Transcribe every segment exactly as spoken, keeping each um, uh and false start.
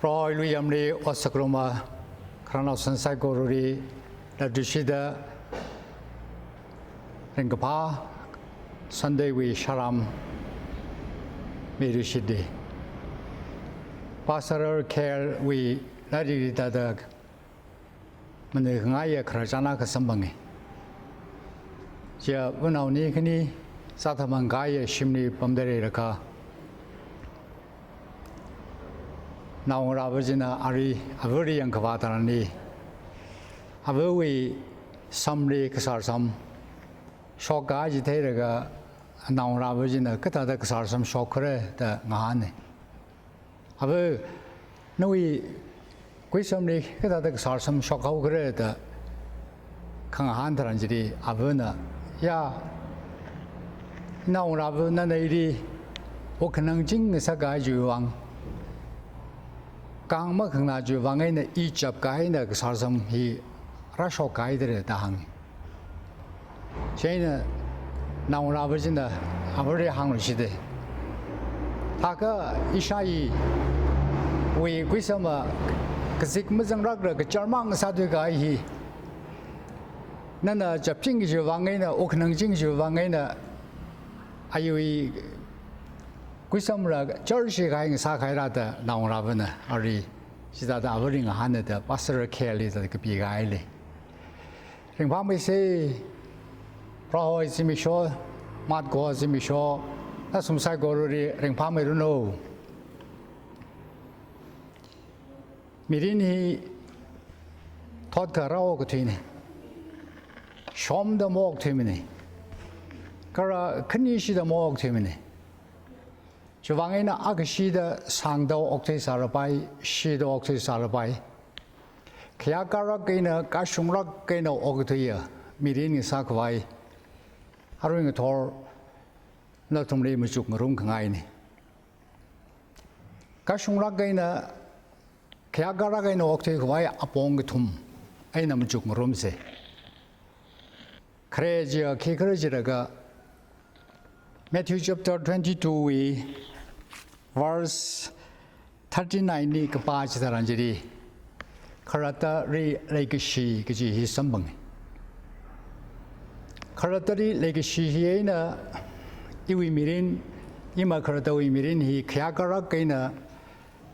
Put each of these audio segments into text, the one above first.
Proholi yamli ot sāngarumma khararnaosan saikorali, latluishida ringkaphā Sunday wui saram miluishitli. Pastor Kale wui lairikli tāda maningkhangaiya khararchan akha samphanga. Chiya ava nao nikhani sāthamang kahaiya shimli pamda leilakha, naongarāva china ali avali yangkhavā tharanli, avawui samli kasārsam shokkahai chi theilaga, naongarāva china kathāda kasārsam shokkhala da ngahāna. Ava, nawui kuisamli kathāda kasārsam shokhaokhala da khangahān tharan chili, avana, ya, naongarāva nana ili wukkhanang ching ngasakahai chiwui vang, kahāng makhanganā chiwui vang eina i chapkahaina kasārsam hi rāshokkahaidalei da hānga. Chieina naongarāva china avali hāngluishita. Thākha ishāwui kuisama kazip mazanglākla kachar mang sāthuikahai hi, nana chapching chiwui vang eina, wukkhanang ching chiwui vang eina, awui kuisamla charshi kahai ngasākahaira da naongarāvana ali chithāda avali ngahāna da Pastor Kale li tāda kapikahai lei. Ringphāmeisa, Prohowui zimiksho, matko zimiksho, nathum saikorali ringphāmeiranu. Mirin hi thot kha rāokthuina. Shomda maokthuimana. Kala khanishida maokthuimana. Chiwui vang eina akha shida sāngda okthui sālapai, shida okthui sālapai. Khayākarak eina, kashunglāk eina okthuiya mirin ngasākhavai arui ngathor nathumli machukngarum khangaina. Kashunglāk eina, khayākarak eina okthuikhavai apong kathum eina machukngarumsa. Khare chiya khikhala jilaga, Matthew chapter twenty-two wui verse thirty-nine li kapā chitharan chili, khalattali leikashi kaji hi samphanga. Khalattali leikashi hi eina iwui mirin, ima khalattawui mirin hi khayākarak eina,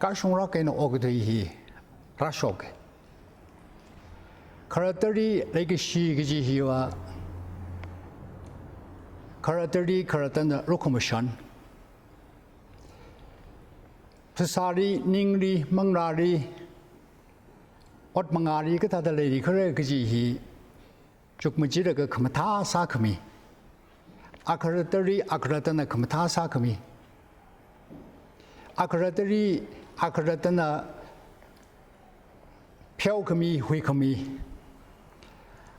kashunglāk eina okthui hi rāshoka. Khalattali leikashi kaji hiva, khalattali khalattana lukhamashan. Phasāli, ningli, manglāli, ot mangāli kathāda leili khala kaji hi chukmajilaga khamathā sākhami. Akhalattali akhalattana khamathā sākhami. Akhalattali akhalattana pheokhami, huikhami.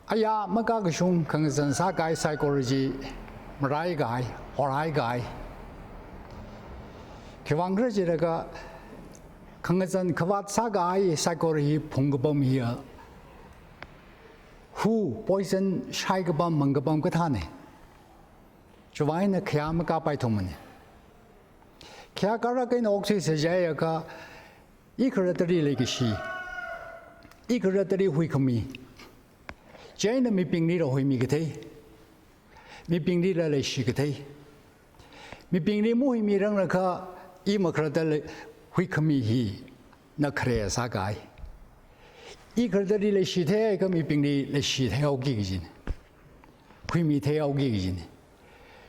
Ayā makakashung khangazan sākahai saikora chi maraikahai, horhaikahai. Khiwuivang khala jilaga khangazan khavāt sākahai saikora hi phungkapam hiya, hu, poison shaikapam, mangkapam kathāna. Chiwuivang eina khayā makāpaithumana. Khayākarak eina okthuisa jiakha, ikhalattali leikashi, ikhalattali huikhami, chieina mibinglila huimi kathei, mibinglila leishi kathei. Mibingli mahuimiranglakha, ima khalattali huikhami hi na khare sākahai. Ikhalattali leishi theiakha mibingli leishi theihaoki kajina. Huimi theihaoki kajina.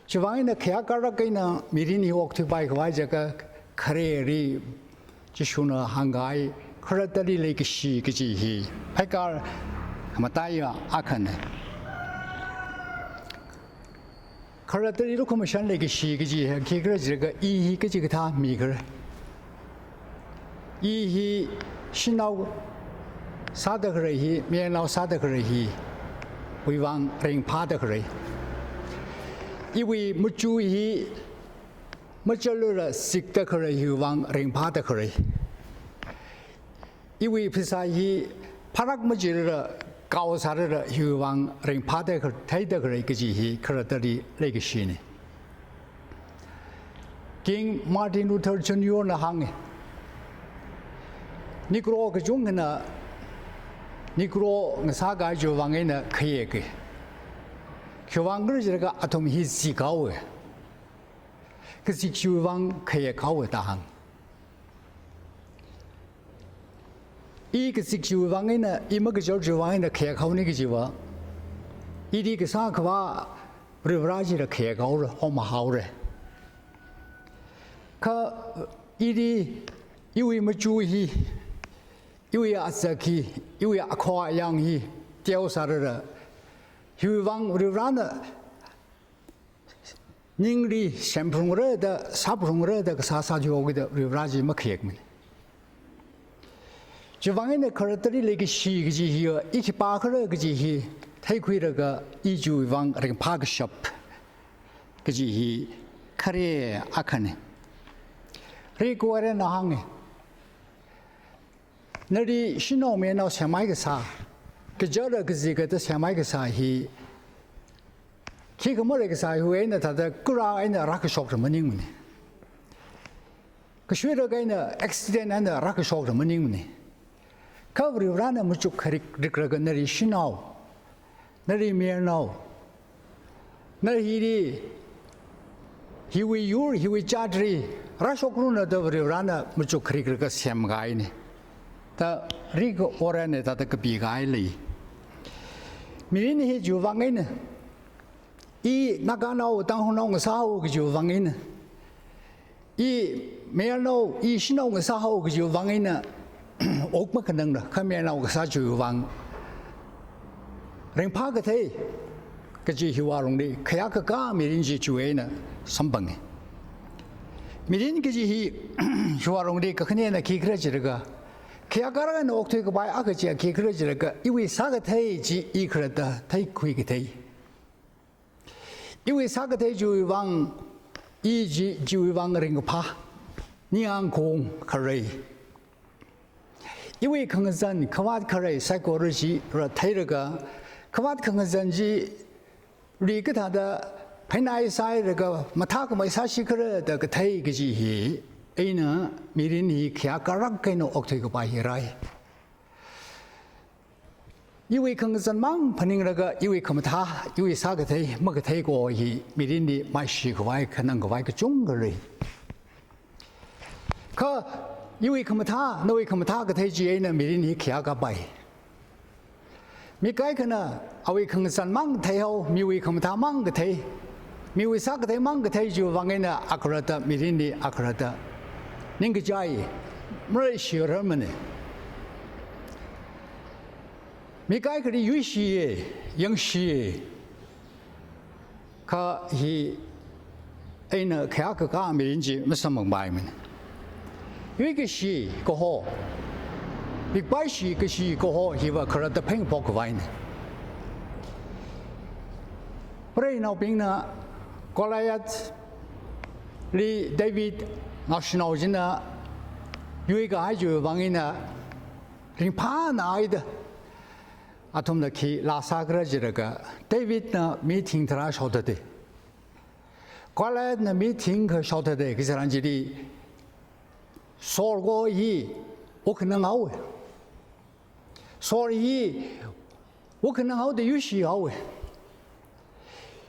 Chiwuivang eina khayākarak eina mirin hi okthuipaikhavai jiakha, khareli Jishuna hāngkahai khalattali leikashi kaji hi pheikar mataiya akhana. Khalattali lukhamashan leikashi kaji hi khikhala jiakha, i hi kachikathā mikhala. I hi shanao sāda khalei hi, mayarnao sāda khalei hiwui vang ringphāda khalei. Iwui machu hi machatlala zikda khalei hiwui vang ringphāda khalei. Iwui phasā hi pharak majilala kao sālala hiwui vang ringphāda kha-, theida khalei kaji hi khalattali leikashina. King Martin Luther Junior na hānga, Negro kachungkhana Negro ngasā kahai chiwui vang eina khayek. Khiwui vang khala jilaga athum hi zikhaowa. Kazik chiwui vang khayekhaowa da hāng. I kazik chiwui vang eina, i makachar chiwui vang eina khayekhaona kajiva, ili kasā Akhava Varivara chila khayekhaora, homahaora. Kha ili iwui machu hi, iwui azak hi, iwui akho ayang hi teosālala, hiwui vang Varivarana ningli semphungra da, sāphungra da kasā sāthuihaokida Varivara chi makhayekmana. Chiwui vang eina khalattali leikashi kaji hi, i khipākhala kaji hi theikhuilaga i chiwui vang ringphākashap kaji hi khare akhana. Rick Warren na hānga, nali shanao mayarnao semhai kasā, kachara kazika da semhai kasā hi, khikha maleikasā hiwui eina thāda kura eina rākashokla maningmana. Kashuilak eina accident eina rākashokla maningmana. Kha Varivarana machuk kharik riklaga nali shanao, nali mayarnao, nali hili, hiwui yur, hiwui jatli rāshokranu da Varivarana machuk kharik riklaga semkahaina da Rick Warren na thāda kapikahai lei. Mirin hi chiwui vang eina, i Naganao, Tangkhulnao ngasāhao kajiwui vang eina, i mayarnao, i shanao ngasāhao kajiwui vang eina, ok makhanangla, kha mayarnao kasā chiwui vang ringphākathei kaji hiwui alungli khayākakā mirin chi chiwui eina samphanga. Mirin kaji hi hiwui alungli kakhanena khikhala jilaga, khayākā eina okthuikhavai akha chiya khikhala jilaga, iwui sākathei chi i khalatta theikhuikathei. Iwui sākathei chiwui vang, i chi, chiwui vang ringkaphā, ningyāng khaung khalei, iwui khangazan khavāt khalei saikora chi rātheilaga, khavāt khangazan chili kathāda phainai sāhailaga mathākhamei sāshikhala da kathei kaji hi eina mirin hi khayākā lāk eina okthuikhavai hi rāi. Iwui khangazanmang phaninglaga iwui khamathā, iwui sākathei makathei kaho hi mirinli maishikhavai, khanangkhavai kachungkha lei. Kha iwui khamathā, nawui khamathā kathei chi eina mirin hi khayākāpai. Mi kaikhana awui khangazanmang theihao, miwui khamathāmang kathei, miwui sākatheimang kathei chiwui vang eina akhalatta mirinli akhalatta ningkachai maleishirarmana. Mi kaikhali yuishiya, yangshiya. Kha hi eina khayākakā mirin chi masamphangpaimana. Yuikashi kaho, mikpaishi kashi kaho hiva khalatta phengaphok khavaina. Preinaobingna Goliath li David naoshinao china yuikahai chiwui vang eina ringphānāhaida, athumna khi laa sākhala jilaga, Davidna mi thing tharā shaothata, Goliathna mi thingkha shaothata, kaji tharan chili Saul kaho hi wuk khananghaowa. Saul hi wuk khananghaoda yuishihaowa.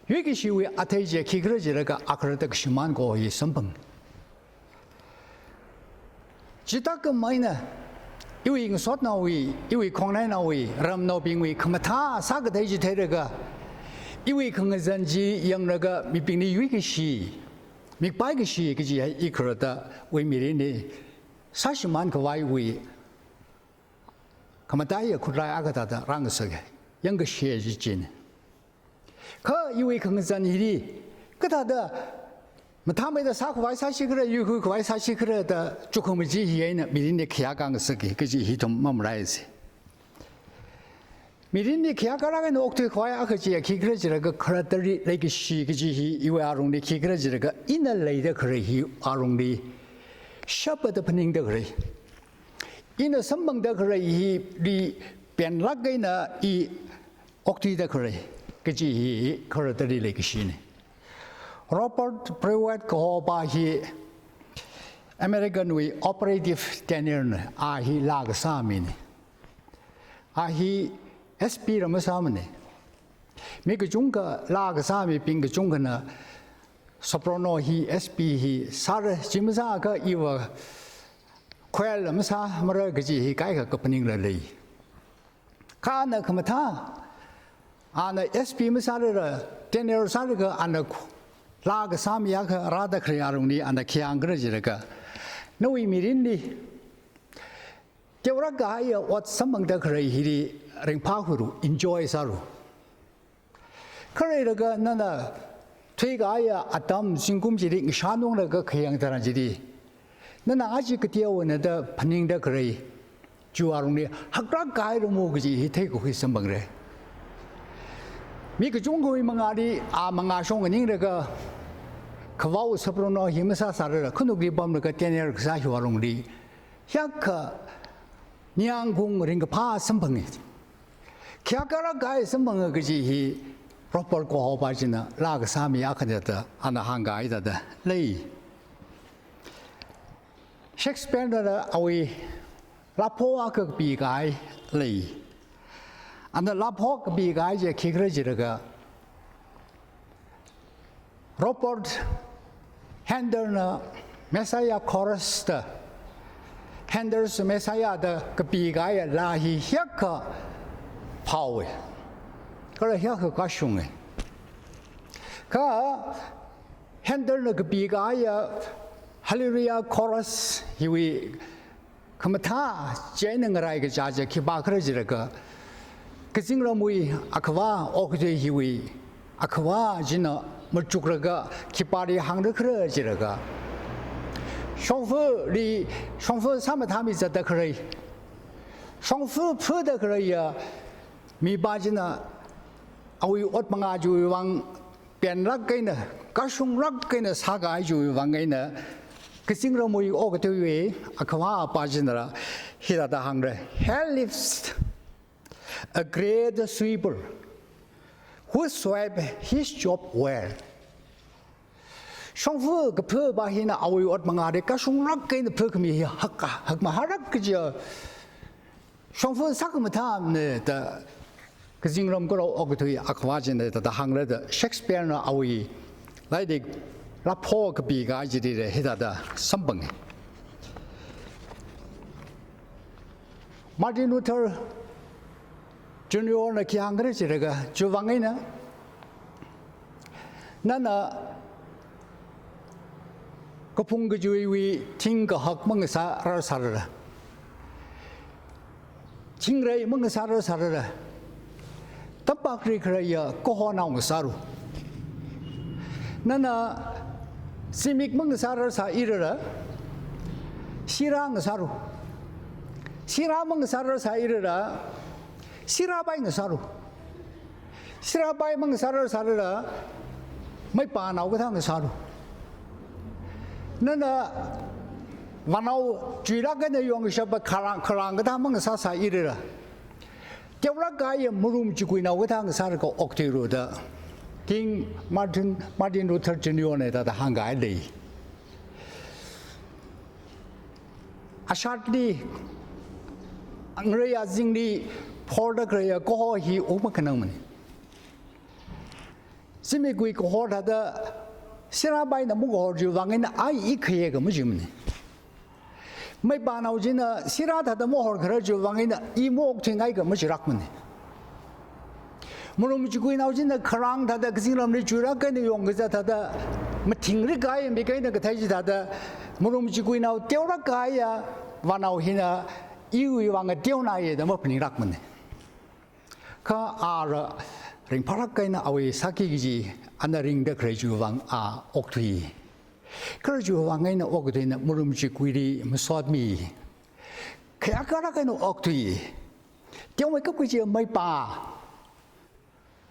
Yuikashiwui athei chi khikhala jilaga akhalatta kashimān kaho hi samphanga. Chithākhamei eina iwui ngasotnaowui, iwui khongnainaowui, ramnaobingwui khamathā sākathei chi theilaga, iwui khangazan chi yanglaga mibingli yuikashi, mikpaikashi kaji hi i khalattawui mirinli sāshimān khavaiwui khamataiya khutlai akha thāda rāngasaka, yangkashi chi china. Kha iwui khangazan hili kathāda mathāmeida sākhavai sāshikhala, yuikhuikhavai sāshikhala da chukkhamaja hi eina mirinli khayākā ngasaka kaji hi ithum mamalaisa. Mirinli khayākā lāk eina okthuikhavai akha chiya khikhala jilaga khalattali leikashi kaji hi iwui alungli khikhala jilaga ina leida khalei hi alungli shapda phaningda khalei, ina samphangda khalei hili penlāk eina i okthuida khalei kaji hi khalattali leikashina. Robert Prewitt kahopa hi American wui operative tenure na, a hi laa kasā mina. A hi S P la masāmana. Mi kachungkha laa kasā mibing kachungkhana soprano hi, S P hi sāra, chi masāakha iva choir la masāmara kaji hi kaikha kaphaningla lei. Kha ana khamathā, ana S P masārara, tenure sālaga ana khu-, laa kasā miakha rāda khalei alungli ana khi hāngkhala jilaga, nawui mirinli teolāk kahaiya ot samphangda khalei hili ringphākhuilu, enjoy sālu. Khaleilaga nana thuikahaiya atam zingkum chili ngashanunglaga khayang tharan chili, nana aja kateonada phaningda khalei chiwui alungli haklāk kahai lumo kaji hi theikakhui samphangra. Mi kachungkhawui mangāli a mangā shong nganinglaga, khavao soprano hi masāsālala, khanukli pamlaga tenure kasā hiwui alungli hiyākha ningyāng khaung ringkaphā samphanga. Khayākha rākahai samphanga kaji hi Robert kahopā china laa kasā mi akhana da ana hāngkahai thāda lei. Shakespeare nala awui lāpho akha kapikahai lei. Ana lāpho kapikahai chi khikhala jilaga, Robert Handel na Messiah Chorus da, Handel's Messiah da kapikahaiya laa hi hiyākha phaowa. Kala hiyākha kashunga. Kha Handel na kapikahaiya Hallelujah Chorus hiwui khamathā chieina ngarai kachā chi khipākhala jilaga, kazingramwui akhavā okathui hiwui akhavā china machuklaga khipāli hāngrakhala jilaga, shongfali, shongfa sāmathāmi zatda khalei, shongfa phada khaleiya mipā china awui ot mangā chiwui vang penlāk eina, kashunglāk eina sākahai chiwui vang eina, kazingramwui okathuiwui akhavā apā chinala hithāda hāngra: "Here lives a great sweeper who swept his job well." Shongfa kaphapā hina awui ot mangāli kashunglāk eina phakhami hi hak, hakmahālāk kajiya shongfa sākhamathāmana da kazingram kala okathui akhavā china thāda hāngra da Shakespeare na awui lairik lāpho kapikahai chilila hithāda samphanga. Martin Luther Junior na khi hāngkhala jilaga, chiwui vang eina nana kaphung kachuiwui thing kahak mangasārar sālala, thingrei mangasārar sālala, tampakli khaleiya kahonao ngasālu. Nana zimik mangasārar sāilala, sirā ngasālu. Sirā mangasārar sāilala, sirāpai ngasālu. Sirāpai mangasārar sālala, meipānao kathā ngasālu. Nana vānao chuilāk eina yongkashapa kharang, kharang kathā mangasā sāilala, teolāk kahaiya malum chikuinao kathā ngasālaga okthuilu da King Martin, Martin Luther Junior na thāda hāngkahai lei. Ashatli, ngareiya zingli phorda khaleiya kaho hi uk makhanangmana. Zimikwui kaho thāda sirāpaina makahor chiwui vang eina a i khayeka majimana. Meipānao china sirā thāda mahorkharar chiwui vang eina i maokthuingaika majilākmana. Malum chikuinao china kharang thāda kazingramli chuilāk eina yongkazat thāda mathingrik kahai mik eina kathei chithāda malum chikuinao teolāk kahaiya vānao hina iwui vang teonāya da maphaninglākmana. Kha ala ringphālāk eina awui sāki kaji ana ringda khalei chiwui vang a okthui. Kala chiwui vang eina okathuina malum chikuili masotmi. Khayākhalāk eina okthui. Teomeikap kaji meipā.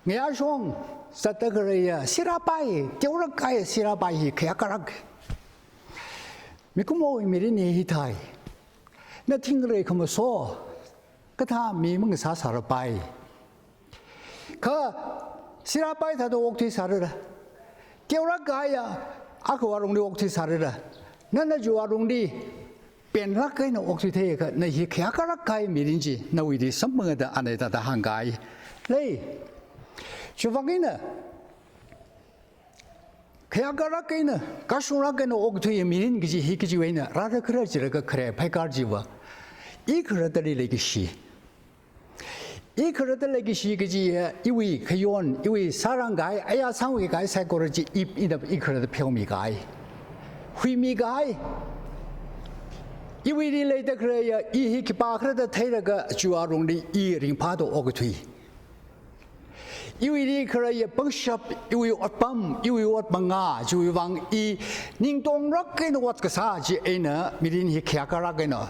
Ngayā shong zatda khaleiya sirāpai, teolāk kahaiya sirāpai hi khayākhalāk. Mikumowui mirin hi hithai. Na thingrei khamaso kathā mi mangasā sārapai. Kha sirāpai thāda okthui sālala, teolāk kahaiya akhavā lungli okthui sālala, Nana chiwui alungli penlāk eina okthuitheiakha, na hi khayākā rākahai mirin chi nawuili samphanga da ana hithāda hāngkahai lei. Chiwuivang eina khayākā rāk eina, kashung rāk eina okthuiya mirin kaji hi kachiwui eina rāda khala jilaga khare pheikar chiva, i khalattali leikashi. I khalatta leikashi kaji, eh, iwui khayon, iwui sārangkahai, ayā sāngwui kahai saikora chi i, ina i khalatta pheomikahai, huimikahai. Iwuili leida khaleiya i hi khipākhala da theilaga chiwui alungli i ringphāda okthui. Iwuili khaleiya pangshap, iwui otpam, iwui ot mangā chiwui vang i ningtong rāk eina ot kasā chi eina mirin hi khayākā rāk eina,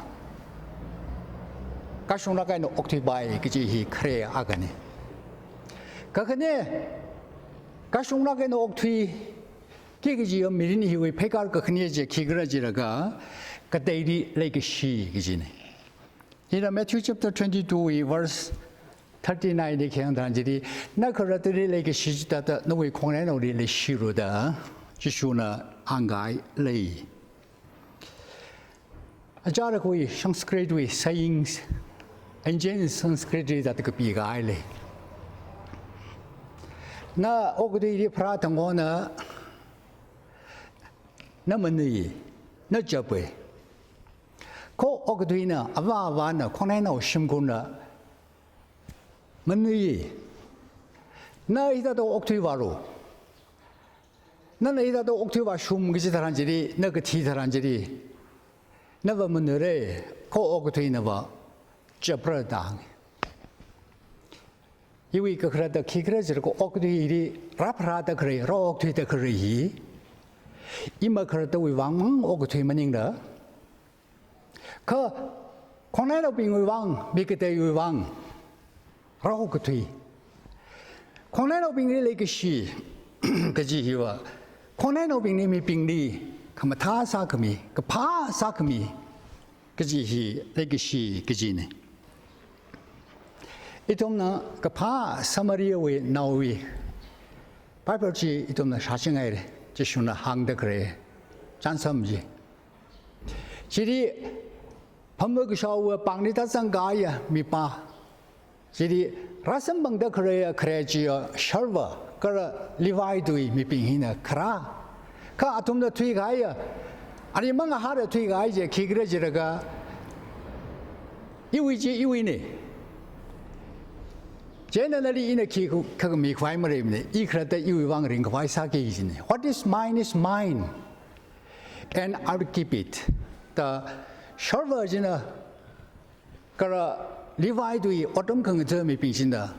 kashung rāk eina okthuipai kaji hi khare akhana. Kakhane, kashung rāk eina okthuiki kajiya mirin hiwui pheikar kakhane chi khikhala jilaga, kateili leikashi kajina. Ina Matthew chapter twenty-two wui verse thirty-nine li khayang tharan chili, na khalattali leikashi chithāda nawui khongnainaoli leishilu da Jishuna hāngkahai lei. Achālakhawui Sanskrit wui sayings, ancient Sanskrit li hithāda kapikahai lei. Na okathuili pharā thangkha na, na manui, na chapa. Kha okathuina, avā avāna, khongnainao shimkhurna manui. Na hithāda okthuivālu. Nana hithāda okthuivāshung kaji tharan chili, na kathi tharan chili, nava manuira, kha okathuinava chapra da hānga. Iwui kakhalatta khikhala jilaga okathuili rāpharāda khalei, rāokthuida khalei hi, i makhalattawui vang mang okkathui maningla, kha khongnainaobingwui vang, mi kateiwui vang rāokkathui. Khongnainaobingli leikashi kaji hiva, khongnainaobingli mibingli khamathā sākhami, kaphā sākhami kaji hi leikashi kajina. Ithumna kaphā Samariawui naowui Bible chi ithumna shāchingaira, Jishuna hāngda khalei chānsam chi. Chili phamu kashaowui pāngli tāzangkahaiya mipā, chili rāsamphangda khaleiya khare chiya sharva kala Levi tuiwui mibing hina kharā. Kha athumna thuikahaiya, arimang ahada thuikahai chi khikhala jilaga, iwui chi iwuina. Chieina nali ina khi khu-, khakhami khavai maleimana, i khalatta iwui vang ringkhavai sāki kajina. What is mine is mine, and I will keep it. Da sharva china kala Levi tuiwui otram khangatha mibing china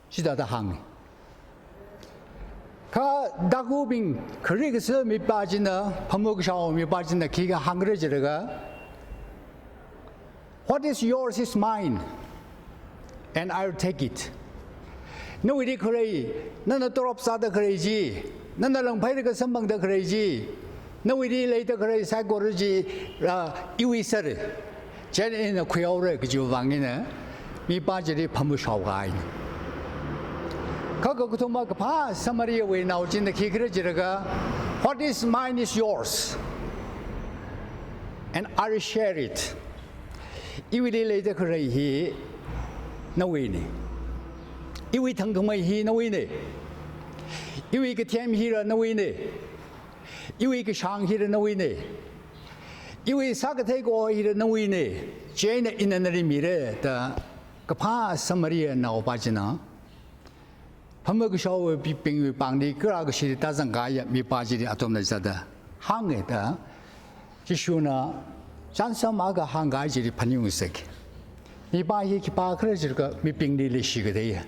chithāda hānga. Kha dakubing, khari kasā mipā china, phamu kashao mipā china khikha hāngra jilaga, "What is yours is mine, and I will take it." Nawuili khalei, nana torop sāda khalei chi, nana langphailaga samphangda khalei chi, nawuili leida khalei saikora chi, ah, iwui sāra. Chieina ina khuihaora kajiwui vang eina mipā chili phamu shaokahaina. Kha kakathuma kaphā Samariawui nao china khikhala jilaga, "What is mine is yours, and I will share it." Iwuili leida khalei hi nawuina. Iwui thangkhamei hi nawuina. Iwui kathem hila nawuina. Iwui kashāng hila nawuina. Iwui sākathei kaho hila nawuina. Chieina ina nali mira da kaphā Samaria naopā china phamu kashaowui pi-, bingwui pāngli kala kashili tāzangkahaiya mipā chili athumna hithāda hānga da Jishuna chānsam akha hāngkahai chili phaningung sāki. Mipā hi khipākhala jilaga mibingli leishikatheiya,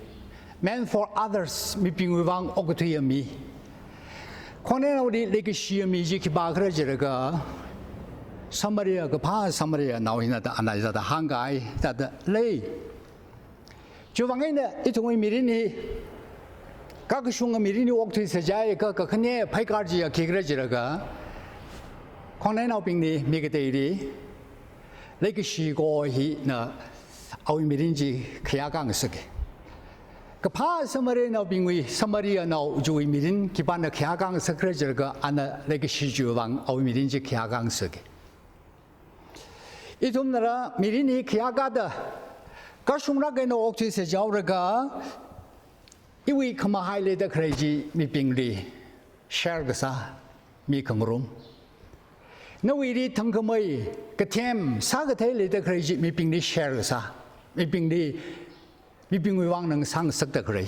meant for others, mibingwui vang okkathuiya mi, khongnainaoli leikashiya mi chi khipākhala jilaga, Samaria, kaphā Samaria nao hina da ana hithāda hāngkahai thāda lei. Chiwuivang eina ithumwui mirin hi, kakashunga mirin hi okthuisa jiakha, kakhane pheikar chiya khikhala jilaga, khongnainaobingli, mi kateili leikashi kaho hina awui mirin chi khayākā ngasaka. Kaphā Samarianaobingwui, Samarianao chiwui mirin khipāna khayākā ngasakra jilaga ana leikashi chiwui vang awui mirin chi khayākā ngasaka. Ithumnala mirin hi khayākāda kashunglāk eina okthuisa jihaolaga, iwui khamahai leida khalei chi mibingli share kasā, mi khangarum. Nawuili thangkhamei, kathem, sākathei leida khalei chi mibingli share kasā, mibingli, mibingwui vang nang sāngasakda khalei.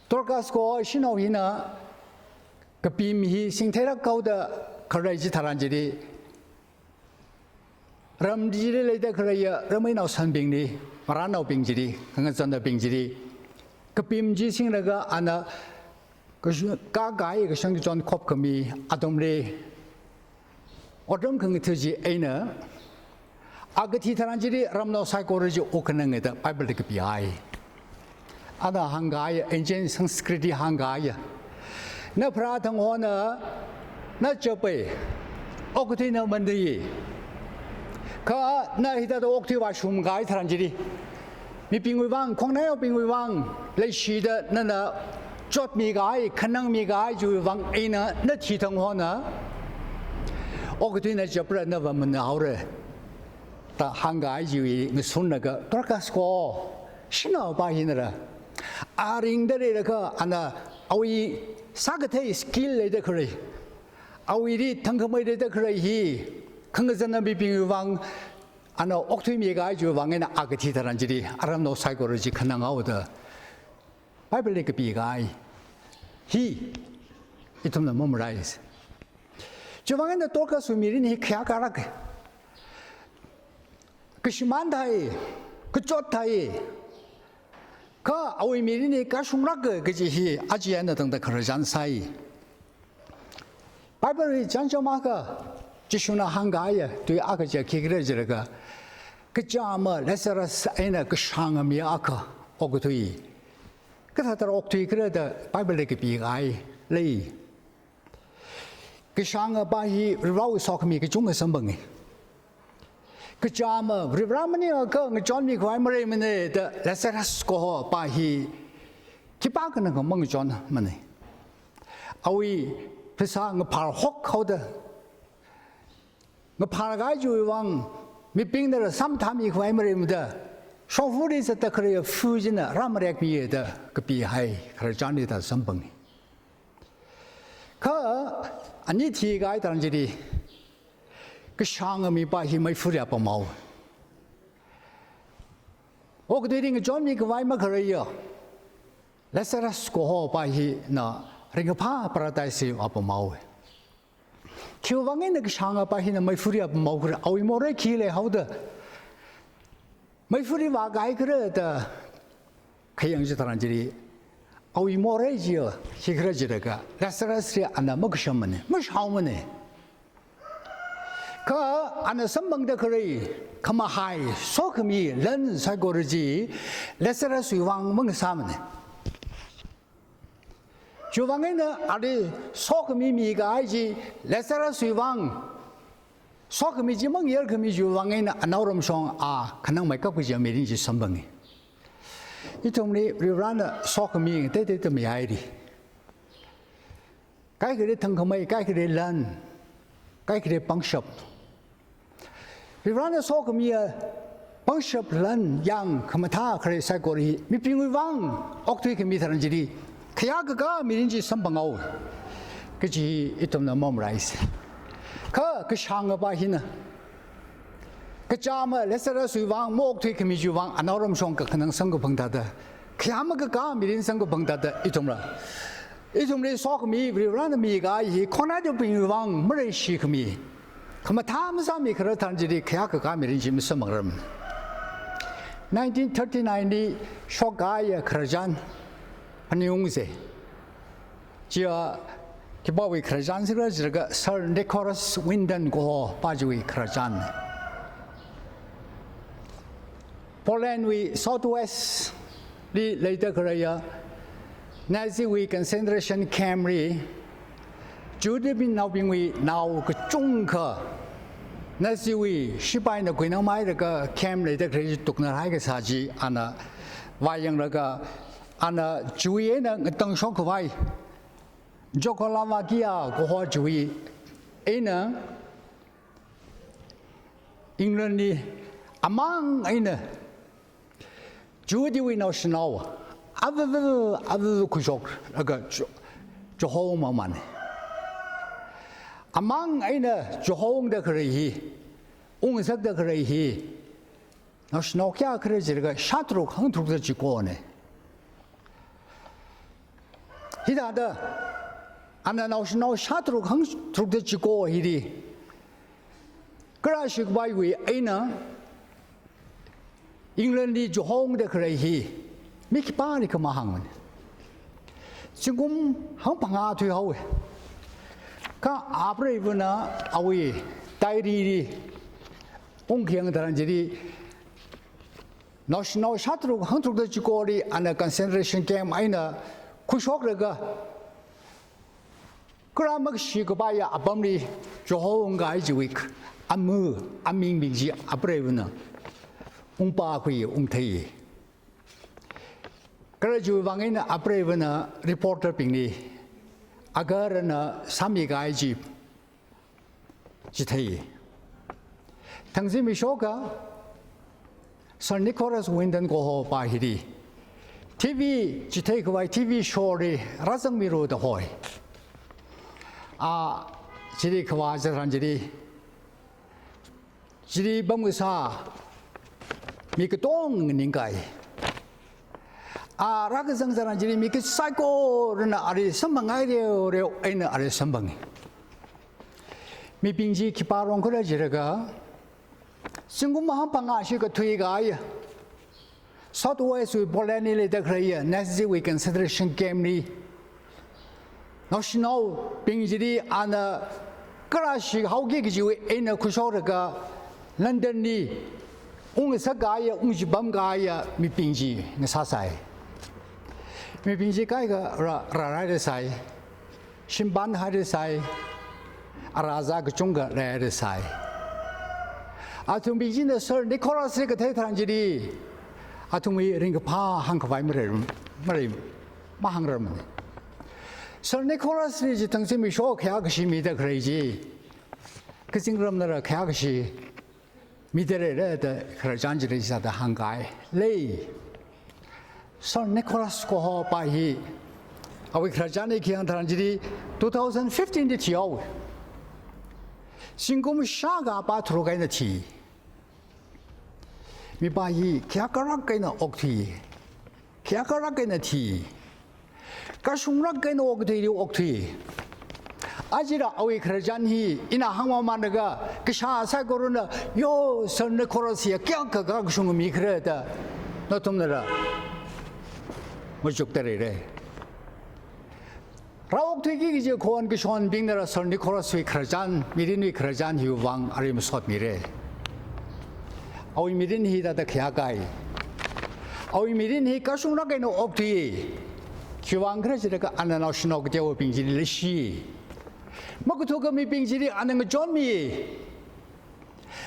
Dorcas kaho shanao hina kapim hi singtheilāk haoda khalei chitharan chili, ram chili leida khaleiya rameinao sangbingli, marānaobing chili, khangazannaobing chili kapim chi singlaga ana kashu-, kākahai kashon kachon khopkhami atamli otram khangatha chi eina, a kathi tharan chili ramnao saikora chi wukkhananga da Bible li kapihai. Ana hāngkahai, ancient Sanskrit li hāngkahai. Na pharā thang hona, na chapa, okathuina manei. Kha na hithāda okthui vāshungkahai tharan chili, mibingwui vang, khongnainaobingwui vang leishida nana chotmikahai, khanangmikahai chiwui vang eina na thi thang hona, okathuina chapra na vāmana haora da hāngkahai chiwui ngasunlaga Dorcas kaho shanaopa hinala, a ringda leilaga ana awui sākathei skill leida khalei, awuili thangkhamei leida khalei hi khangazanna mibingwui vang ana okthuimikahai chiwui vang eina a kathi tharan chili aramnao saikora chi khanang haoda Bible li kapikahai hi ithumna mamalaisa. Chiwui vang eina Dorcaswui mirin hi khayākālāka. Kashimān thāi, kachot thāi, kha awui mirin hi kashunglāka kaji hi aja eina tangda khararchan sāi. Bible li chānjam akha, Jishuna hāngkahaiya tui akha chi khikhala jilaga, kachāma Lazarus eina kashānga mi akha okathui kathāda okthuikhala da Bible li kapikahai lei. Kashāngapa hi Varivarāwui sokhami kachungkha samphanga. Kachāma Varivarā maningakha ngachonmi khavai maleimana da Lazarus kahopa hi khipākhanakha mangachonmana. Awui phasā ngaphar hok haoda, ngaphar kahai chiwui vang mibingnala samphāmi khavai maleimada, shongfali zatda khalei fu china rāmarekmiya da kapihai khararchan hithāda samphanga. Kha ani thikahai tharan chili kashānga mipa hi meifali apam haowa. Okathuili ngachonmi khavai makhaleiya Lazarus kahopa hina ringkaphā paradise li apam haowa. Khiwui vang eina kashāngapa hina meifali apam haokhala, awui morei khi leihaoda meifali vākahaikhala da khayang chitharan chili, awui morei chiya khikhala jilaga Lazarusli ana makashammana, mashaomana. Kha ana samphangda khalei khamahai sokhami lan saikora chi Lazaruswui vang mangasāmana. Chiwui vang eina ali sokhami mikahai chi, Lazaruswui vang sokhami chi mangayarkhami chiwui vang eina anaoramshong a khanangmeikap kaji mirin chi samphanga. Ithumli Varivarāna sokhami ngateiteida mihaira. Kaikhali thangkhamei, kaikhali lan, kaikhali pangshap. Varivarāna sokhamiya pangshap lan yang khamathā khalei saikora hi mibingwui vang okthuikhami tharan chili khayākakā mirin chi samphang haowa kaji ithumna mamalaisa. Kha kashāngapa hina kachāma Lazaruswui vang maokthuikhami chiwui vang anaoramshong kakhanang samkaphang thāda, khayā makakā mirin samkaphang thāda ithumla, ithumli sokhami Varivarāna mikahai hi khongnainaobingwui vang maleishikhami, khamathā masāmikhala tharan chili khayākakā mirin chi masamphangrarmana. Nineteen thirty-nine li shokkahaiya khararchan phaningungsa. Chiya khipāwui khararchan sikhala jilaga Sir Nicholas Winton kahopa chiwui khararchan. Polandwui southwest li leida khaleiya Naziwui concentration camp li Jihudinaobingwui nao kachungkha Naziwui shipaina kuinamhailaga camp leida khalei tuknarhai kasā chi ana vāyanglaga, ana chiwui eina ngatangshok khavai, Czechoslovakia kaho chiwui eina England li amang eina Jihudawui naoshinao avu avu khuishoklaga Ju-, Juhong mamān. Amang eina Juhong da khalei hi, ungsakda khalei hi, naoshinao kayākhala jilaga shātharuk hangtharukda chikona. Hithāda, ana naoshinao shātharuk hangtharukda chiko hili kharāshi khavaiwui eina England li Juhong da khalei hi mi khipālikha mahāngmana. Zingkum hangphangā thuihaowa. Kha apreivana awui diary li ungkayang tharan chili, naoshinao shātharuk hangtharukda chikoli ana concentration camp eina khuishoklaga, kharā makashi kapaiya apamli Juhong kahai chiwui amu, amingbing chi apreivana ungpākhui, ungthei. Kala chiwui vang eina apreivana reporter bingli agaharana sāmi kahai chi chithei. Thang zimiksho akha Sir Nicholas Winton kaho pā hili TV, chithei khavai TV show li rāzangmilu da hoi. A, chili khavā zatharan chili, chili pamkasā mi katonga nganingkai. A rākazang zatharan chili mi kasaikorana ali samphang ngaireu reu eina ali samphanga. Mibing chi khipā rongkhala jilaga, zingkum hangphangāshi kathui kahaiya South West wui Poland li leida khaleiya Nazi wui concentration camp li naoshinaobing chili ana kharāshi haoki kajiwui eina khuishoklaga London li ungsak kahaiya, ungchipam kahaiya mibing chi ngasāsai. Mibing chi kaikha rā, rārai da sai. Shimpān haida sai, arāzā kachungkha leihaida sai. Athumbing china Sir Nicholas li kathei tharan chili, athumwui ringkaphā hāngkhavai malei, malei, mahāngrarmana. Sir Nicholas li chithang zimiksho khayākashi mida khalei chi, kazingramnala khayākashi mida leira da khararchan chili sāda hāngkahai lei. Sir Nicholas kaho pā hi, awui khararchan hi khayang tharan chili two thousand fifteen li thihaowa. Zingkum shākha pā tharuk eina thi. Mipā hi khayākharak eina okthui. Khayākharak eina thi. Kashungrak eina okthuili okthui. Ajala awui khararchan hi ina hāngmamānlaga, kashā saikorana, yo, Sir Nicholas hiya kayākha kakashunga mi khala da nathumnala machukda leira. Rāokthuiki kaji khon kashonbingnala Sir Nicholas wui khararchan, mirinwui khararchan hiwui vang ali masotmira. Awui mirin hi thāda khayākai. Awui mirin hi kashungrak eina okthui. Khiwui vang khala jilaga ana naoshinao kateobing chili leishi makathukmibing chili ana ngachonmi.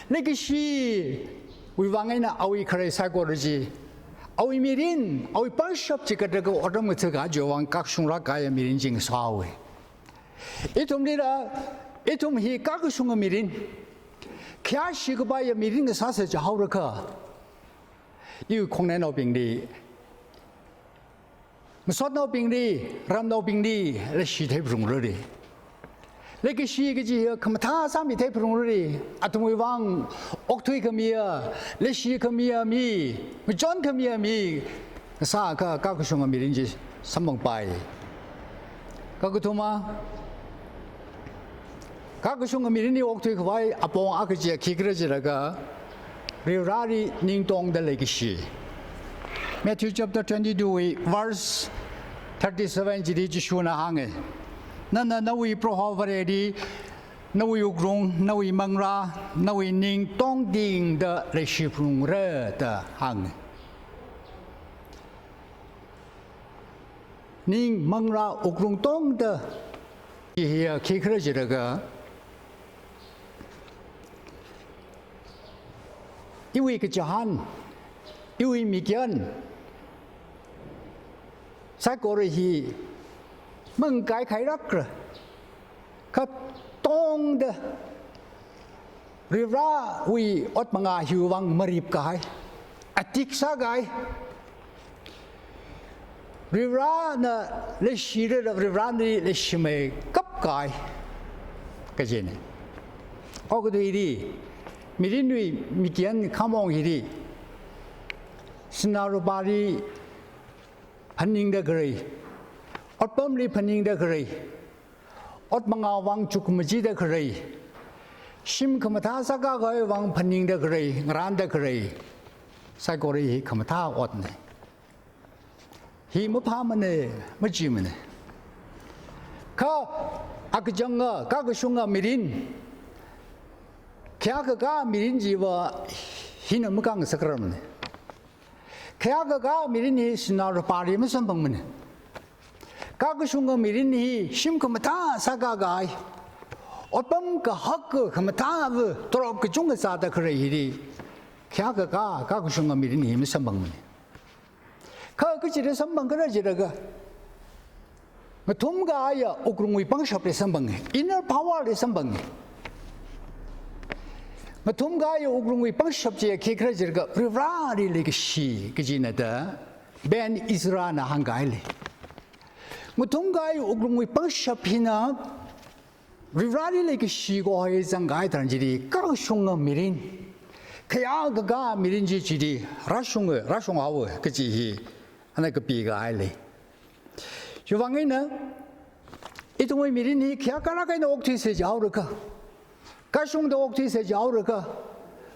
Leikashiwui vang eina awui kharei saikora chi, awui mirin, awui pangshap chi kathāda otram ngathā kajiwui vang kashungrak kahaiya mirin chi ngasāhaowa. Ithumlila, ithum hi kakashunga mirin, khayāshi kapaiya mirin ngasāsa jihaolakha, iwui khongnainaobingli, masotnaobingli, ramnaobingli leishi theiphalungra. Leikashi kaji hi khamathā sāmi theiphalungra. Athumwui vang okthui khamiya, leishi khamiya mi, ngachon khamiya mi ngasāakha kakashunga mirin chi samphangpai. Kakathuma, kakashunga mirinli okthui khavai apong akha chi khikhala jilaga, Varivarali ningtongda leikashi. Matthew chapter twenty-two wui verse thirty-seven chili Jishuna hānga. Nana nawui Proho Vareli, nawui wuklung, nawui manglā, nawui ning tongtingda leishiphalungra da hānga. Ning, manglā, wuklung tongda hi hiya khikhala jilaga, iwui kachihān, iwui mikyan, Saikora hi mangkai khairakra. Katongda Varivarawui ot mangā hiwuivang maripkahai, adik sākahai. Varivarana leishirada Varivarali leishimeikapkahai kajina. Okathuili, mirinwui mikyan khamong hili, sinā lupāli phaningda khalei, otpamli phaningda khalei, ot mangāwui vang chukmajida khalei, shim khamathā sākakāwui vang phaningda khalei, ngarānda khalei, saikora hi khamathā otna. Hi maphāmana, machimana. Kha akachanga, kakashunga mirin, khayākakā mirin chiva hina makāngasakramana. Khayākakā mirin hi sinā lupāli masamphangmana. Kakashunga mirin hi shim khamathā sākakāi, otpam kahak khamathāva torop kachungkha sāda khalei hili, khayākakā, kakashunga mirin hi masamphangmana. Kha kachida samphangkhala jilaga, ngathumkahaiya wuklungwui pangshapli samphanga, inner power li samphanga. Ngathumkahaiya wuklungwui pangshap chi khikhala jilaga, Varivarali leikashi kajina da Bene Ezrana hāngkahaili. Ngathumkahaiya wuklungwui pangshap hina Varivarali leikashi kaho zangkahai tharan chili, kakashunga mirin, khayākakā mirin chi chili rāshunga, rāshunghaowa kaji hi ana kapikahaili. Chiwuivang eina, ithumwui mirin hi khayākakā eina okthuisa jihaolaga, kashungda okthuisa jihaolaga,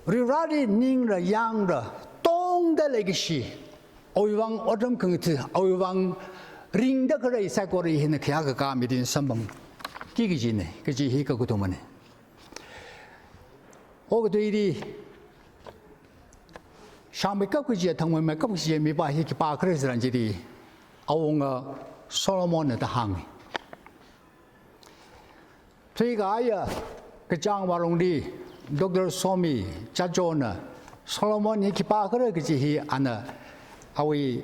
Varivarali ningla yangla tongda leikashi, awuivang otram khangatha, awuivang ringda khalei saikora hina khayākakā mirin samphangki kajina, kaji hi kakathumana. Okathuili, shāngmeikap kaji, thangmeimeikap kaji mipā hi khipākhala tharan chili, awunga Solomonna da hānga. Thuikahaiya kachāng vārongli, Doctor Somi Chachona Solomon hi khipākhala kaji hi ana awui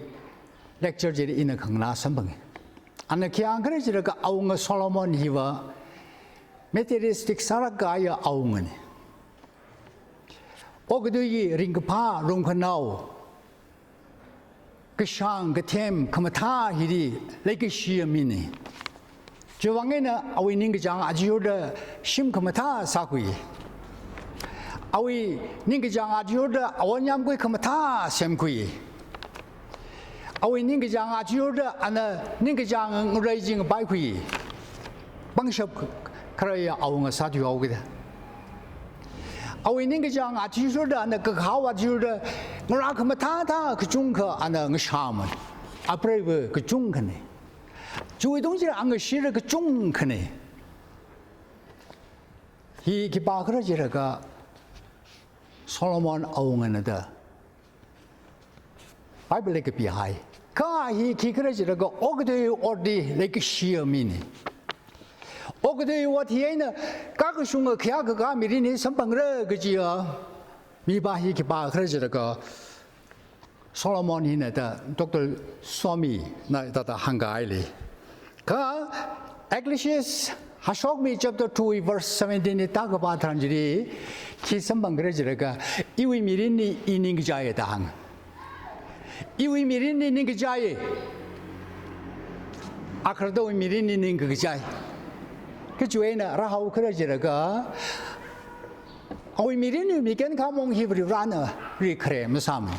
lecture chili ina khanganā samphanga. Ana khi hāngkhala jilaga, awunga Solomon hiva materialistic sālāk kahaiya awungana. Okathuiwui ringkaphā, rumkhanao, kashāng kathem khamathā hili leikashiya mina. Chiwuivang eina awui ningkachāng athishurda shim khamathā sākhui. Awui ningkachāng athishurda awon yamkui khamathā semkhui. Awui ningkachāng athishurda ana ningkachāng ngarei chi ngapaikhui. Pangshap khaleiya awunga sāthuihaokida. Awui ningkachāng athishurda, ana kakhao athishurda, ngarā khamathāthā kachungkha ana ngashāmana. Apreiva kachungkhana. Chiwui tungli angashira kachungkhana. Hi khipākhala jilaga Solomon awungana da Bible li kapihai. Kha hi khikhala jilaga okathui otli leikashiya mina. Okathui ot hi eina kakashunga khayākakā mirin hi samphangra kajiya mipā hi khipākhala jilaga Solomon hina da Doctor Swamina da da hāngkahaili. Kha Ecclesiastes, Hashokmi chapter two verse seventeen li tākapā tharan chili khi samphangkhala jilaga, iwui mirinli i ningkachāiya da hānga. Iwui mirinli ningkachāiya. Akhartawui mirinli ningkakachāi. Kachiwui eina rāhaokhala jilaga, awui mirinwui mikyan khamong hi Varivarana rikhare masāmana.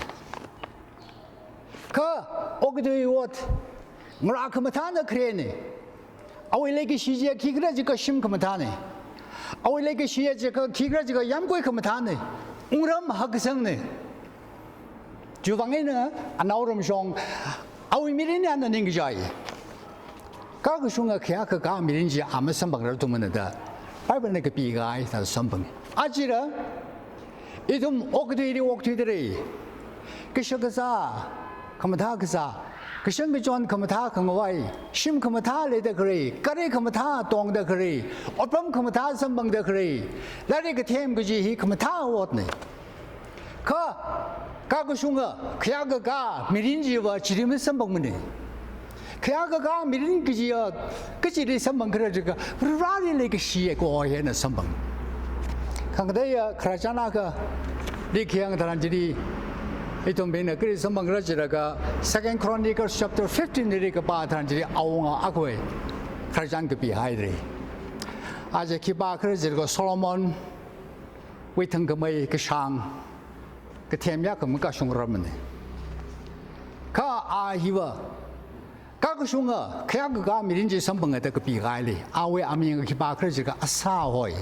Kha okathui ot ngarā khamathāna kharena. Awui leikashi chi khikhala jiakha shim khamathāna. Awui leikashi chi khikhala jiakha yamkui khamathāna. Wungram hakkasangna. Chiwuivang eina anaoram shong awui mirinli ana ningkachāi. Kakashunga khayākakā mirin chi a masamphangrar thumana da Bible na kapikahai thāda samphanga. Achila ithum okathuili okthuidalei. Kashak kazā khamathā kasā, kashang kachon khamathā khangavai, shim khamathā leida khalei, gari khamathā tongda khalei, otpam khamathā samphangda khalei, lairik kathem kaji hi khamathā otna. Kha kakashunga khayākakā mirin chiva chili masamphangmana. Khayākakā mirin kajiya, kachili samphangkhala jiakha, Varivarali leikashi ko hina samphang. Khangateiya khararchan akhali khayang tharan chili, ithumbingna kali samphangkhala jiakha, Second Chronicles chapter fifteen li kapā tharan chili awunga akhawui khararchan kapihaira. Aja khipākhala jiakha Solomon wui thangkhamei kashāng, kathem yākha makashungrarmana. Kha a hiva, kakashunga, khayākakā mirin chi samphanga da kapikahaili, awui aming khipākhala jiakha Asa hoi.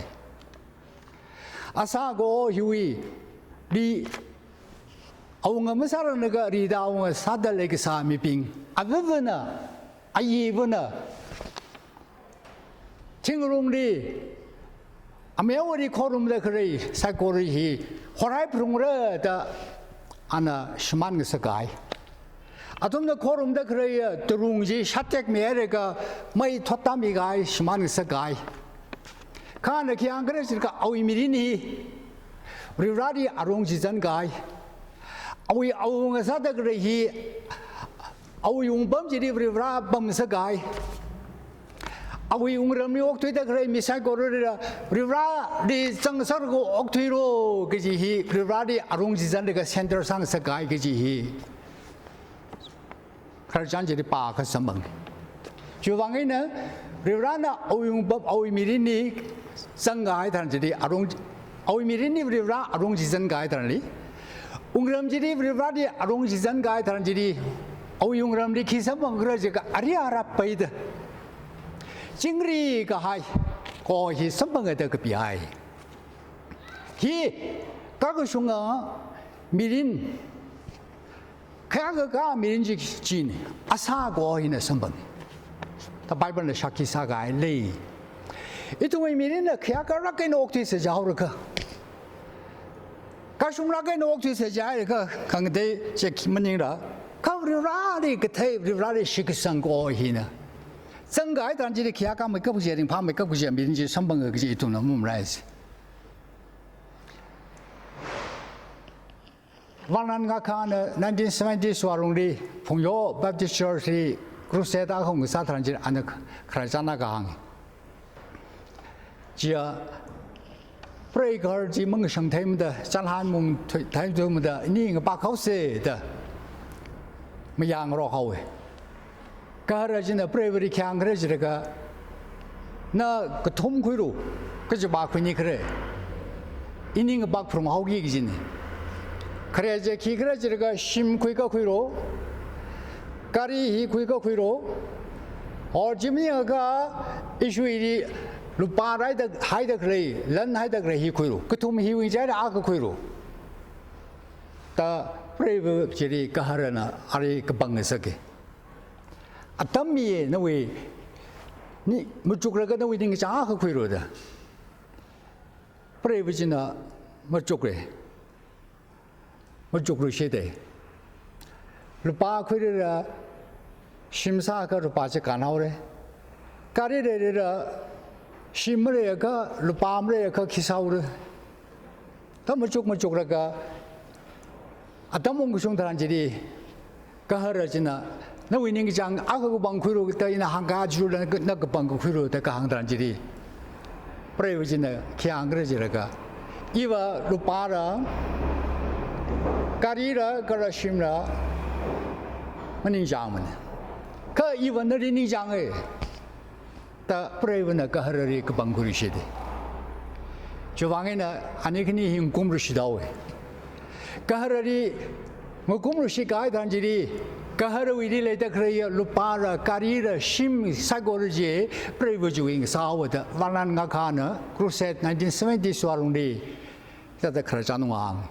Asa ko hiwuili, awunga masāranglaga rida awunga sāda leikasā mibing, avavana, ayivana, thingrungli, ameowali khorumda khalei saikora hi, horai phalungra da ana shimān ngasakhai. Athumna khorumda khalei tarung chi shatek mihailaga mei thotda mikahai shimān ngasakhai. Kha ana khayākhala jiakha awui mirin hi, Varivarali arung chizankhai. Awui awunga sāda khalei hi, awui wungpam chili Varivara pamsakhai. Awui wungramli okthuida khalei mi saikorali Varivarali zangserlaga okthuilu kaji hi, Varivarali arung chizanlaga center sāngasakhai kaji hi khararchan chili pākha samphang. Chiwuivang eina, Varivarana awui wungpam, awui mirinli zangkahai tharan chili arung, awui mirinli Varivara arung chizankahai tharanli, wungram chili Varivarali arung chizankahai tharan chili, awui wungramli khi samphangkhala jiakha ari ara peida chingri kahai ko hi samphanga da kapihai. Hi kakashunga mirin, khayākakā mirin chi, china, Asa ko hina samphang. Ta Bible na shākhi sākahai lei. Ithumwui mirinna khayākā rāk eina okthuisa jihaolakha, kashung rāk eina okthuisa jihailakha, khangatei chi maningra. Kha Varivarali kathei, Varivarali shitkasang ko hina zangkahai tharan chili khayākā meikap kaji, ringphā meikap kaji mirin chi samphanga kaji ithumna mamalaisa. Vanglān Ngakhana nineteen seventies wui alungli Phungyo Baptist Church li crusade akha ngasā tharan chili ana khararchan akha hānga. Chiya, preiva chi mangashang theimada, chānhan mung thui, theimada, ini ngapakhaosa da mayāngarok haowa. Gahara china preivali khayākhala jiakha, na kathum khuilu, kachipā khuini khare, ini ngapak phalung haoki kajina. Khare chi khikhala jiakha shim khuikha khuilu, gari hi khuikha khuilu, or chi maningakha ishiwuili lupā haida, haida khalei, lan haida khalei hi khuilu, kathum hiwui ngachaili akha khuilu. Ta preiva chili gaharana ali kapang ngasaka. Atam miya nawui, ni machuklaga nawui ningkachāng akha khuilu da. Preiva china machukra. Machukluishida. Lupā khuirala shim sākha lupā chi kānhaora. Gari leilala shim maleiakha, lupā maleiakha khi sāhaora. Ta machuk machuklaga atam ungkashung tharan chili, gahara china, nawui ningkachāng akha kapang khuilu da ina hāngkachula, na kapang khuilu da kahāng tharan chili, preiva china khi hāngkhala jiakha, iva lupāla, garila, kala shimla maningchāngmana. Kha iva nali ningchānga da preivana gaharali kapang khuiluishida. Chiwuivang eina ani khani hi ngakumluishit haowa. Gaharali ngakumluishit kahai tharan chili, gaharawuili leida khaleiya lupāla, garila, shim saikora chi preiva chiwui ngasā haowa da Vanglān Ngakhana crusade nineteen seventies wui alungli thāda khararchan ungahānga.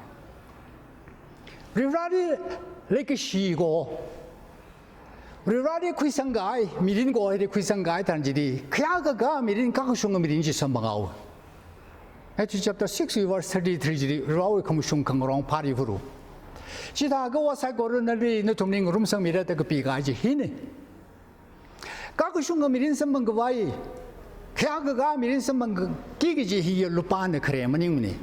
Varivarali leikashi ko, Varivarali khuisangkahai mirin ko hili khuisangkahai tharan chili, khayākakā mirin, kakashunga mirin chi samphang haowa. Matthew chapter six verse thirty-three chili, Varivarawui khamashung khangarong phāli phuru. Chithākha va saikora nali nathumli ngarumsangmira da kapikahai chi hina. Kakashunga mirin samphangkhavai, khayākakā mirin samphangki kaji hiya lupāna khare maningmana.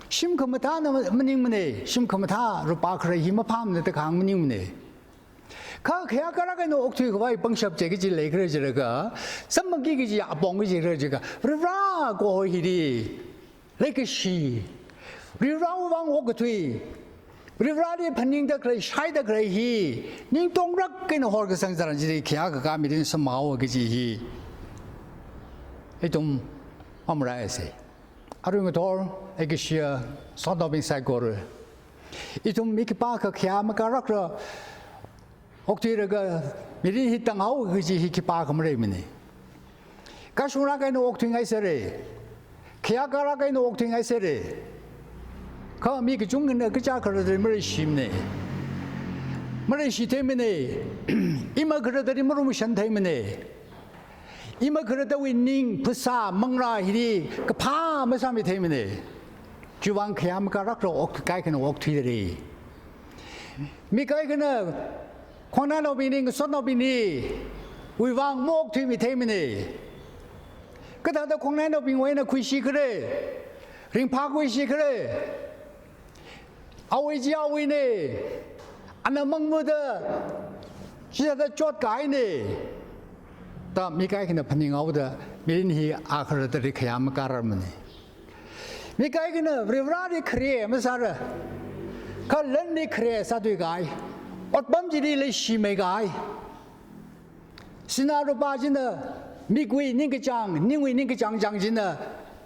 Shim khamathāna maningmana, shim khamathā lupā khare hi maphāmana da kahāng maningmana. Kha khayākarak eina okthuikhavai pangshap chi kachi leikhala jilaga, samphangki kaji apong kaji khala jilaga, Varivara kaho hili leikashi, Varivarawui vang okathui, Varivarali phaningda khalei, shaida khalei hi ningtongrak eina horkasang tharan chili khayākakā mirin samphanghaowa kaji hi ithum mamalaisa. Arui ngathor, eikashiya sotnaobing saikora, ithum mi khipākha khayā makārakla okthuilaga mirin hi tānghaowa kaji hi khipākha maleimana. Kashunglāk eina okthuingaisera, khayākarak eina okthuingaisera. Kha mi kachungkhana kachā khalattali maleishimana, maleishi theimana, ima khalattali marumshan theimana, ima khalattawui ning, phasā, manglā hili kaphā masāmi theimana. Chiwui vang khayā makārakla okthui, kaikhana okthuidalei. Mi kaikhana, khongnainaobingli, ngasotnaobingli, wui vang maokthuimi theimana. Kathāda khongnainaobingwui eina khuishi khala, ringphākhuishi khala, awui chi awuina, ana mangmada, chithāda chotkahaina, da mi kaikhana phaninghaoda, mirin hi a khalattali khayā makārarmana. Mi kaikhana Varivarali khare masāla, kha lanli khare sāthuikahai, otpam chili leishimeikahai, sinā lupā china mikwui ningkachāng, ningwui ningkachāng chāng china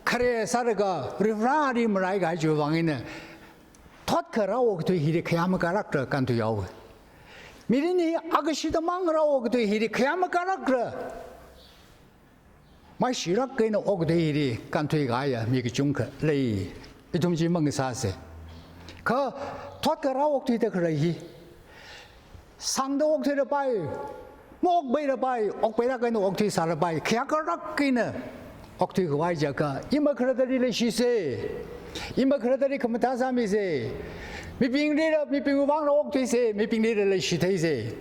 khare sālaga Varivarali malaikahai chiwui vang eina, thotkha rāokthui hili khayā makārakla kānthuihaowa. Mirin hi akashida mang rāokthui hili khayā makārakla maishirak eina okthui hili kānthuikahaiya mi kachungkha lei. Ithum chi mangasāsa. Kha thotkha rāokthuida khalei hi, sāngda okthuilapai, maokpailapai, okpairak eina okthuisālapai, khayākarak eina okthuikhavai jiakha, ima khalattali leishisa, ima khalattali khamathā sāmisa, mibinglila, mibingwui vangla okthuisa, mibinglila leishi theisa,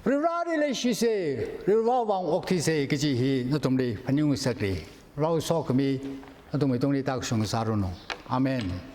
Varivarali leishisa, Varivarawui vang okthuisa kaji hi nathumli phaningngasakra. Varewui sokhami nathumwui tungli tākashung sāranu. Amen.